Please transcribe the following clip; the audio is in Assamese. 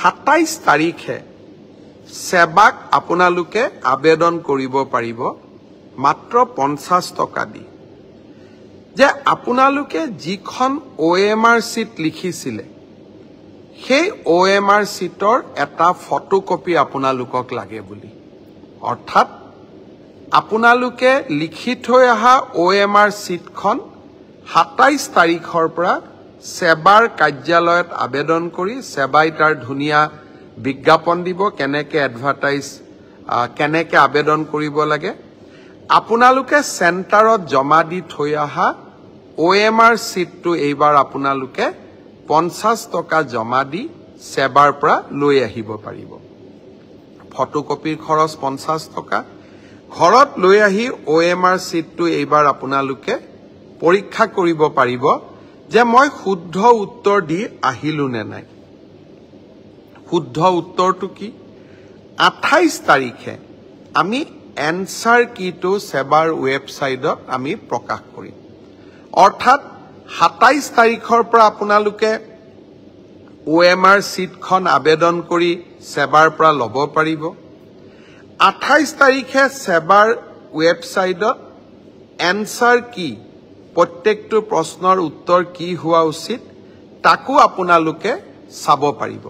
27 তাৰিখে সেৱাক আপোনালোকে আবেদন কৰিব পাৰিব মাত্ৰ 50 টকা দি, যে আপোনালোকে যিখন OMR sheet লিখিছিলে সেই OMR শ্বীটৰ এটা ফটোকপি আপোনালোকক লাগে বুলি। অৰ্থাৎ আপোনালোকে লিখি থৈ অহা OMR শ্বীটখন 27 তাৰিখৰ পৰা সেৱাৰ কাৰ্যালয়ত আবেদন কৰি সেৱাই তাৰ ধুনীয়া বিজ্ঞাপন দিব, কেনেকে এডভাৰটাইজ, কেনেকে আবেদন কৰিব লাগে। আপোনালোকে চেণ্টাৰত জমা দি থৈ অহা OMR শ্বীটটো এইবাৰ আপোনালোকে 50 টকা জমা দি সেৱাৰ পৰা লৈ আহিব পাৰিব। ফটোকপিৰ খৰচ 50 টকা। ঘৰত লৈ আহি OMR শ্বীটটো এইবাৰ আপোনালোকে পৰীক্ষা কৰিব পাৰিব যে মই শুদ্ধ উত্তৰ দি আহিলো নে নাই। শুদ্ধ উত্তৰটো কি? 28 তাৰিখে আমি এনচাৰ কিটো সেৱাৰ ৱেবছাইটত আমি প্ৰকাশ কৰিম। অৰ্থাৎ 27 তাৰিখৰ পৰা আপোনালোকে OMR শ্বীটখন আবেদন কৰি সেৱাৰ পৰা ল'ব পাৰিব। 28 তাৰিখে সেৱাৰ ৱেবছাইটত এনচাৰ কি, প্ৰত্যেকটো প্ৰশ্নৰ উত্তৰ কি হোৱা উচিত তাকো আপোনালোকে চাব পাৰিব।